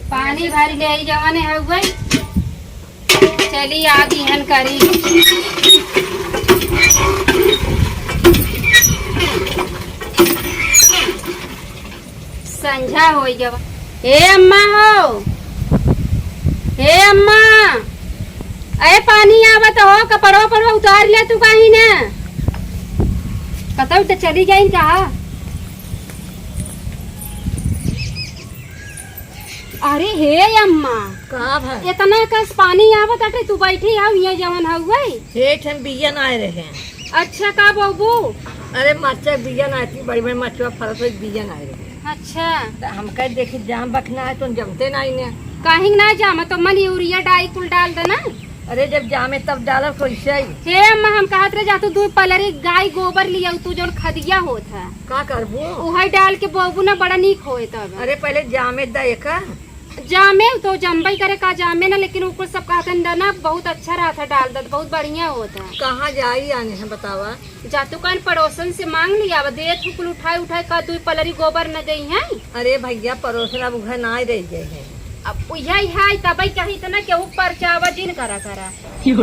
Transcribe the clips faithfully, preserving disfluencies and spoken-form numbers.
पानी भर ले आई जवन हउवे। चली आ दिहन करी। संझा होई गवा। ए अम्मा हो, ए अम्मा, अरे पानी आवत हो, कपड़वा उपड़वा उतार ले तू कहीं ना। कतौ तो चली गई कहा। अरे हे अम्मा, का भा? इतना कस पानी आवत अटे, तू बैठी हऊ, ये जवन हउवे। हे ठन बियन आए रहे। अच्छा, का बबू? अरे मरचा बियन आए थी, बड़ी बड़ी मरचवा फरत हुई बियन आए रहे। अच्छा। त हम कह देखी जाम बखना है, तो जमते नहीं ने। काहे ना जाम, तो मन यूरिया डाई कुल डाल देना। अरे जब जामे तब डालब कैसे? हे अम्मा, हम कहत रहे जा तू दू पलरी गाय गोबर लिया, तू जौन खदिया होत है। का करबू? उहई डाल के बोबू ना, बड़ा नीक होए तब। अरे पहले जामे द एका। जामे तो जम्बई करे का जामे ना, लेकिन उ कुल सब कहत हैं ना, बहुत अच्छा रहत है डाल दत, बहुत बढ़िया होत है। कहाँ जाई आने है बतावा? जा तू कहीं पड़ोसन से मांग लिया, अब देत हूँ कुल उठाए उठाए का दू पलरी गोबर न देई हैं। अरे भैया पड़ोसन अब उहे ना रह गए हैं। अब उहे है तबई कही इतना केहू परचावा जिन करा करा।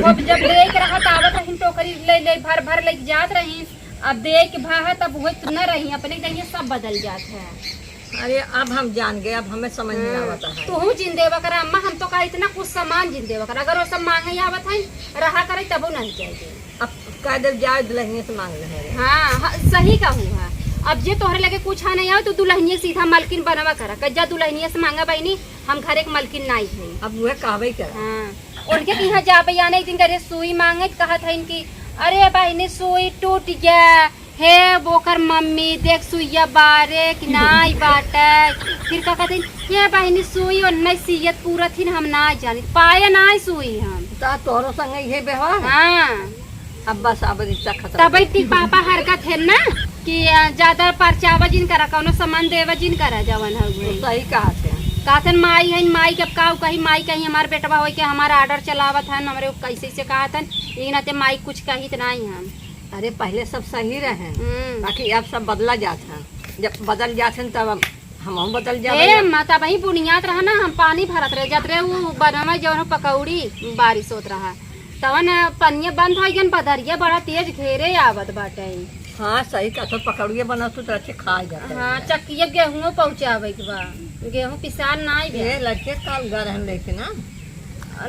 अब जब लेके रहत आवत रही टोकरी ले ले भर भर लेके जात रही, अब देख भा है तब उहे न रही, अपने जइए सब बदल जात है। अरे अब हम जान गए, अब हमें समझ में हाँ, आवत है। तू जिन देवा करा अम्मा, हम तो कहा इतना कुछ सामान जिन देवा करा, अगर वो सब मांगे आवत है रहा करे तबो नहीं चाहिए। अब कह दे जाए दुल्हनिया से मांग ले रे। हाँ, हाँ, सही कहू है। अब जे तोहरे लगे कुछ आ नहीं आवे तो दुल्हनिया सीधा मलकिन बनवा करा, कह जा दुल्हनिया से मांगा बहिनी, हम घर एक मलकिन नहीं है। अब वह कहबे करा। हाँ, उनके के यहाँ जाबे या नहीं, एक दिन करे सुई मांगे त कहत है इनकी, अरे बहिनी सुई टूट गया, हे ओकर मम्मी देख सुइया बारे कि नाई बाटे। फिर का कहते हैं, हे बहिनी सुई और नहीं सियत पूरा थी हम ना जानी, पाए ना सुई हम। ता तोहरो संग इहे व्यवहार? हाँ। अब बस अब रिश्ता खत्म। तब इतनी पापा हरकत है ना कि अ, ज्यादा परचावा जिन करा, कौनो सामान देवा जिन करा जवन है तो उहे। सही कहा थे। कहतन माई है, माई के अब का कही, माई कहीं हमार बेटवा होई के हमारा ऑर्डर चलावत है, हमरे कैसे से कहतन, ई नाते माई कुछ कहित नहीं हम। अरे पहले सब सही रहे, हम्म। बाकी अब सब बदला जात है। जब बदल जात है तब हम, हमहू बदल जाबे। ए अम्मा, तब ही बुनियात रहा ना, हम पानी भरत रहे, जात रहे उ बनवा जौन पकौड़ी बारिश होत रहा, तवन पनिया बंद हो गन, बदरिया बड़ा तेज घेरे आवत बाटे। हाँ सही कहा, तो पकौड़िया बनाओ तो अच्छे खा जाता है। हाँ, चक्किया गेहूं पहुँचावे के बा, गेहूं पिसान ना ये बा। लड़के काल गए रहन लेके ना।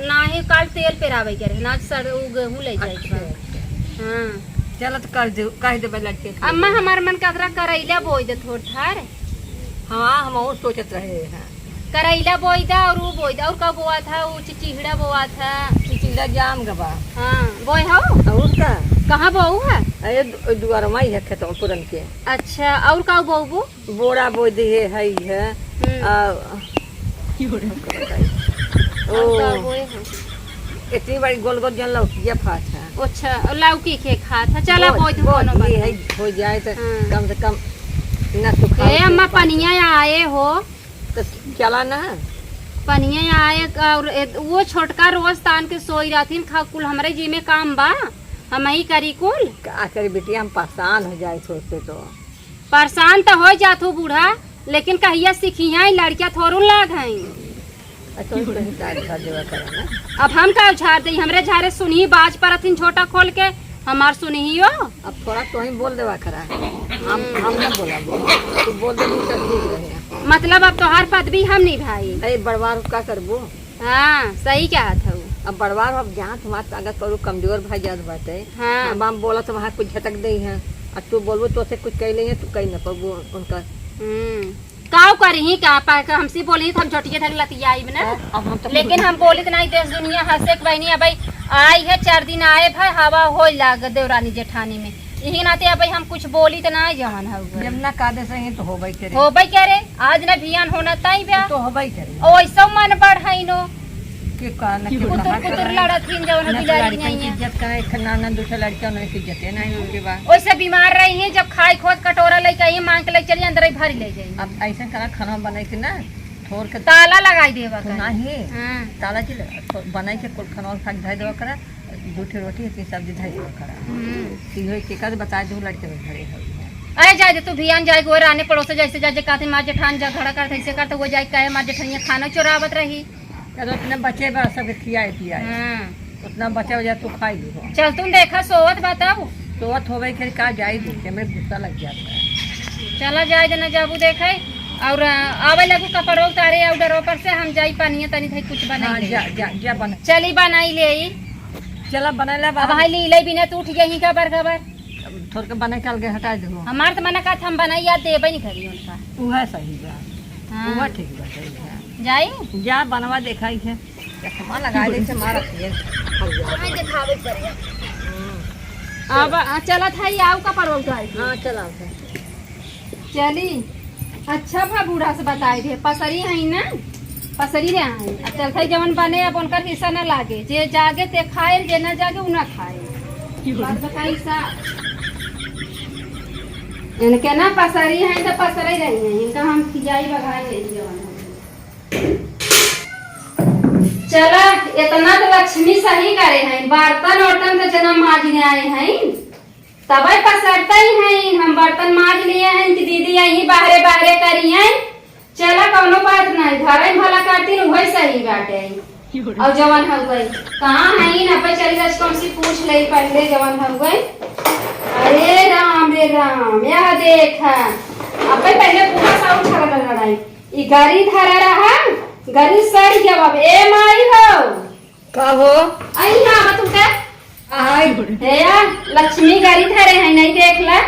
नाही, काल तेल पेरावे के रहे ना, सर, उ गेहूं ले जाए के बा। अच्छा, अच्छा। हाँ। चलत कर दे, कह देबे लड़के के। अम्मा, हमार मन का अदरा करैला बोई दे थोड़ थार। हाँ, हम और सोचत रहे हैं। करैला बोई दा और वो बोई दा, और का बोआ था, वो चिचिहड़ा बोआ था। चिचिहड़ा जाम गबा। हाँ, बोए हो? और का? कहाँ बोऊ है? अरे दु-, दुआरमा ही है खेतवा पुरन के। अच्छा, और का बोबू? बोड़ा बोई दिहे है, है। हम्म। आ, और का ओ, बोए हो? इतनी बड़ी गोल गोल जन लौकिया फात है। अच्छा, लौकी के खात है। चला बोई, बोई दो बोई दोनों दी बात। है, हो जाए तो हाँ। कम से कम ना सुखा ए, अम्मा, पानी। पनिया आए हो। तो चला ना। पनिया आए और ए, वो छोटका रोज तान के सोई रहथिन, खा कुल हमरे जी में काम बा, हम ही करी कुल। का करी बिटिया, हम परेशान हो जाए सोचते तो। परेशान तो हो जात हो बूढ़ा, लेकिन कहिया सीखी हैं, लड़कियां थोड़ू लाग हैं। अच्छा, तो ही झाड़ देवा करा ना। अब हम का झाड़ दे, हमरे झारे सुनही बाज परथिन झोटा खोल के, हमार सुनही हो। अब थोड़ा तो ही बोल देवा करा, हम, हम ना बोला, तू बोल दे तो ठीक रहे। मतलब अब तोहार पदवी हम निभाई। अरे बड़वार का करबो? हाँ, सही कहत हऊ। अब बड़वार अब जहाँ तुम्हार ताकत करू कमजोर भाई जात बाटे। हाँ। अब हम बोला तो वहाँ कुछ झटक दे हैं, अब तू बोलबो तो से कुछ कह लेंगे, तू कह न पाबो उनका। हम्म। काव करही का पा-, हमसे बोली त हम झटिया धक लतियाइब ना। हाँ, अब हम तो लेकिन हम बोली त नहीं, देश दुनिया हंसे के बहनी, अब आई है चार दिन आए भाई, हवा होई लाग देवरानी जेठानी में, यही नाते अब हम कुछ बोली त नहीं जवन हउ। जब ना कादे से ही तो होबे करे। होबे करे, आज ना बिहान होना ताई बा। तो होबे करे। ओइसो मन बढ़ाइनो। के का न के कुतुर कहा कुतुर करे। लड़त हिन जवन ना तो बिलारी लड़कन की नहीं है। इज्जत करे, एक ना, ना दूसरे लड़कियों ने इज्जत है, नहीं होके बा। ओइसे बीमार रही है, जब खाई खोद कटोरा लेके आई, मांग के लेके चली, अंदर ही भरी ले जाई। अब ऐसे करा, खाना बनाई के ना, थोड़ के ताला लगाई देवा तो करा। नहीं, हाँ। ताला की लगा, तो बनाई के कुल खाना और खाके धर देवा करा, दू ठे रोटी, इतनी सब्जी धर देवा करा। हम्म। सीधे के कर बताए दो लड़के में घरे है। अरे जाए दे तू, भियान जाए के, वो राने पड़ोसे जैसे जाए, जे कहते मार जेठान झगड़ा करत, ऐसे करत, वो जाए कहे मार जेठनिया खाना चोरावत रही। चलो, उतना बचे बा, सबके खियाए पियाए। हाँ। उतना बचे वजह तू खाई ली हो। चल, तुम देखा, सोवत बा तब। सोवत होवे के का जाई दे, के मेरे गुस्सा लग जाता है। चला जाए देना जाबू देखे, और, आ, आवे लगू कपड़ों उतारे, और डरो पर से हम जाई पानिया तनी थे कुछ बनाई हाँ, ले। जा, जा, जा बना। चली बनाई ले आई। चला बना ले अब बाहर। भाई लीले बिना तू उठ गई का बर खबर। अब थोड़ के बने के अलगे हटा दो। हमार तो मना का हम बनाई याद देबे नहीं करी उनका। उहे सही बा। हाँ। उहे ठीक बा, सही बा। जाई? जा बनवा देखाई है। चश्मा लगा दे से मारत है। हमें देखावे पड़ी। हम्म। अब, आ, चलत है, आओ कपड़वा उतार के। हाँ, चला उतार। चली। अच्छा भा बूढ़ा से बताई दे, पसरी है ना? पसरी रे आई। अब चलते जवन बने, अब उनकर हिस्सा ना लागे। जे जागे ते खाए, जे ना जागे उ ना खाए। बात बताई सा। इनके ना पसरी है तो पसरे रही है, इनका हम खियाई बघाई ले जवन। चला, इतना तो लक्ष्मी सही करे हैं, बर्तन उर्तन तो जना माजने आए हैं, तबे पसरते ही हैं। हम बर्तन माज लिए हैं कि दीदी यहीं बाहरे बाहरे करी हैं। चला, कौनो बात नहीं, घरे में भला करती न, वही सही बाटे। और जवन हो गई, कहाँ है ना पे चली जा, कौन सी पूछ ले पहले जवन हो गई। अरे राम रे राम, यह देख, अब पहले पूरा साउथ छगड़ लड़ाई। ई गाड़ी धरा रहा, गाड़ी सड़ गया। अब ए माई हो, का हो? आई ना बा तुमके। आई। हे या, लक्ष्मी गाड़ी धरे हैं, नहीं देख ला।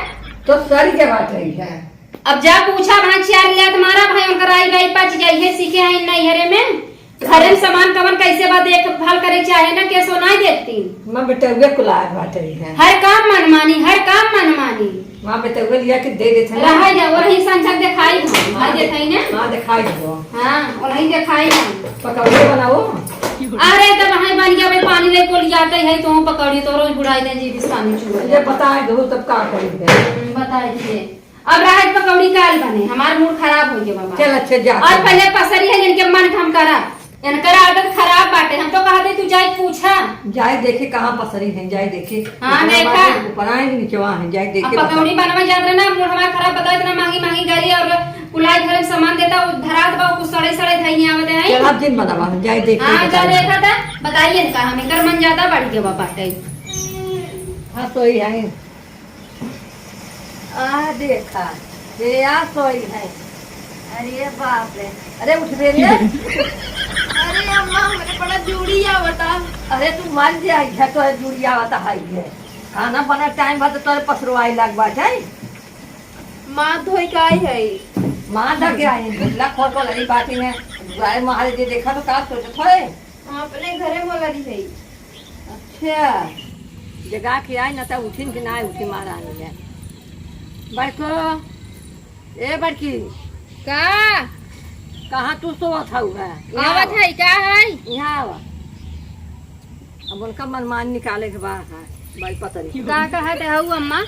तो सर के बात रही है। अब जा पूछा, भाई चार ले तुम्हारा भाई उनकर आई बाई पच जाई है, सीखे हैं नैहरे में। घरे में सामान कवन कैसे बा, देखभाल करे चाहे ना, के सो नहीं देखती। माँ बेटउए कुलार बात रही है। हर काम मनमानी, हर काम मनमानी। माँ बेटउए लिया के दे देते हैं। रहा जा, वो रही संझक देखाई हम, हाँ, भाई देखाई ना। हाँ, देखाई दो। हाँ, वो रही देखाई हम। पकौड़े बनाओ। अरे, तब हाय बन गया भाई, पानी ले को लियाते है तो पकौड़ी तो रोज बुढ़ाई दे जी, बिस्तानी चूड़ा। ये बताए दो तब का करेंगे। हम्म, बताए दीजिए। अब राहत पकौड़ी काल बने, हमार मूड खराब हो गया बाबा। चल, अच्छा, जा। और पहले पसरी है जिनके मन हम करा। इनकर आदत खराब बाटे, हम तो कहते तू जाए पूछा। जाए देखे कहाँ पसरी है, जाए देखे। हाँ, ऊपरा देखा। बाटे, ऊपरा है, निचवा है, जाए देखे अब पकौड़ी बता। बनवा जात रहे ना, मूड हमारा खराब, बताओ इतना महंगी महंगी गाड़ी और कुलाई घर में सामान देता, वो धरात बा, कुछ सड़े सड़े धई नहीं आवत है। चल, अब दिन बनावा, हम जाए देखे हाँ, बता। जा देखा था, बताइए इनका, हम इनकर मन ज्यादा बढ़ गया बाटे। हाँ, तो ही है। आ देखा, ये आ सोई है। अरे बाप रे, अरे उठ बे रे। अरे अम्मा, हमरे बड़ा जूड़ी आवता। अरे तू मर जाई है, तो जूड़ी आवता है ये। खाना बना टाइम भर तो तोरे पसरवाई लाग बाटे। माँ धोई के आई है। माँ धो के आई है, ढुकला खोल खोल रही बाटी में। दुआरे महारे जे देखा तो का सोचत होए? हम अपने घरे में लड़ी है। अच्छा, जगा के आई ना, तब उठिन कि ना उठी महारानी है। बड़को, ए बड़की। का? कहाँ तू सोवत हऊ है? यहाँ आवत आवा। है, का है? यहाँ आवा। अब उनका मनमान निकाले के बा है, बड़ी पतरी। का कहत हऊ अम्मा?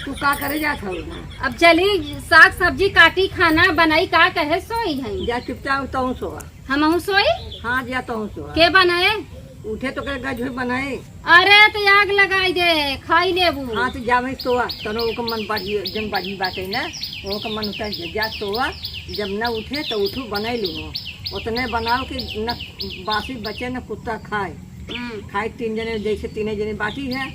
तू का करे जात हऊ है? अब चली साग सब्जी काटी, खाना बनाई, का कहे सोई है? जा चुपचाप तहूँ सोवा। हमहू सोई? हाँ, जा तहूँ सोवा। के बनाए? उठे तो करे गजू बनाए। अरे, तो आग लगाई दे, खाई लेबू। हाँ, तो जावे सोवा, तनो ओकर मन बढ़ी, जन बढ़ी बाटे ना, ओकर मन उतर जा, जा सोवा, जब ना उठे तो उठू बनाई लू हो। उतने बनाओ कि न बासी बचे न कुत्ता खाए। हम्म। खाए तीन जने, जैसे तीने जने बाटी है,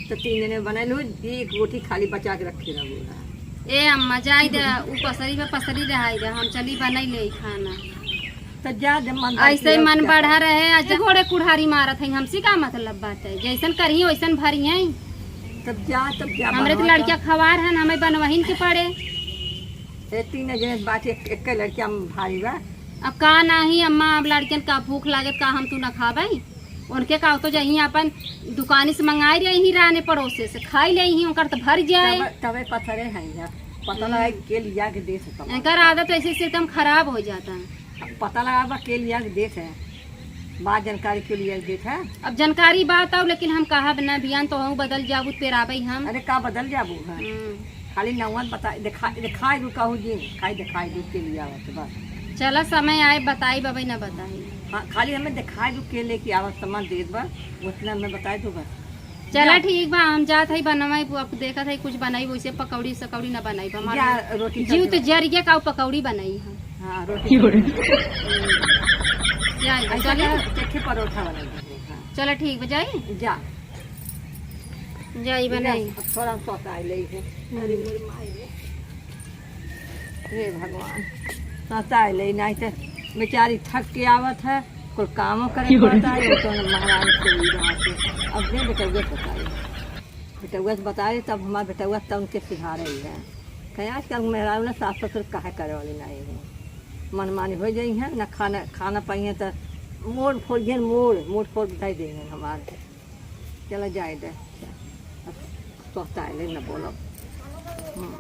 तो तीन जने बनाई लू, एक रोटी खाली बचा के रखे रहू है। ए अम्मा, जाई दे, उ पसरी पे पसरी रहाई दे, हम चली बनाई ले खाना। तो जा, जब मन ऐसे बढ़िया मन जा। बढ़ा रहे, आज घोड़े कुढ़ारी मारत है, हमसे का मतलब बात है? जैसन करिए वैसन भरिए। तब जा, तब जा, हमरे तो बनवा लड़किया तब। खवार हन, हमें बनवहिन के पड़े। ए, तीन जने बात एक, एक लड़किया में भारी बा। अब का नाही अम्मा, अब लड़कियन का भूख लागत का हम तू ना खाबे? उनके का तो जही अपन दुकानी से मंगाई रही ही राने पड़ोसे से, खाई ले ही, उनकर तो भर जाए। तब, तबे पथरे हैं यार, पता हम्म। लगा के लिया के दे सकता। एकर आदत ऐसे से एकदम खराब हो जाता है। अब पता लगा बा के लिया के देत है, बा जानकारी के लिया के देत है। अब जानकारी बा तब, लेकिन हम कहब ना, बियान तो हूँ बदल जाबू, पेराबे हम। अरे का बदल जाबू है? हम्म। खाली नौवन बता, दिखा, दिखाई दू कहू जी, खाई दिखाई दू के लिया आवत बस। चला समय आए बताई बबे ना बताई। हाँ, खाली हमें दिखाई दू के लेके आवत सामान देत बा, उतना हमें बताई दू बस। चला जा। ठीक बा, हम जात हई बनवाई, अब देखत हई कुछ बनाई, वैसे पकौड़ी सकौड़ी ना बनाई, हमार जा, रोटी जीव तो चल जरिए का पकौड़ी बनाई हम। हाँ, रोटी चल। जाए, ऐसा चली। कर, चक्की परोठा बना दीजिए, हाँ। चला ठीक बा, जाई? जा। जाई बनाई। जा, अब थोड़ा सौता ले है। अरे मोर माई रे। हे भगवान, सताए ले, नाहीं त बेचारी थक के आवत है, कुल कामो करे पड़ता है, ये तो महाराज को भी रहा के। अब दे बेटौआ बताए, बेटौआ से बताए, तब हमार बेटौआ तब उनके सिहारे ही है। कहे आजकल मेहरारू ना सास ससुर काहे करे वाली नाहीं है, मनमानी हो जाई है, ना खाना, खाना पाई है तो मोड़ फोड़ गए, मोड़, मोड़ फोड़ बताई देंगे हमारे। चला जाए दे, अब सताए ले, ना बोलो। हम्म।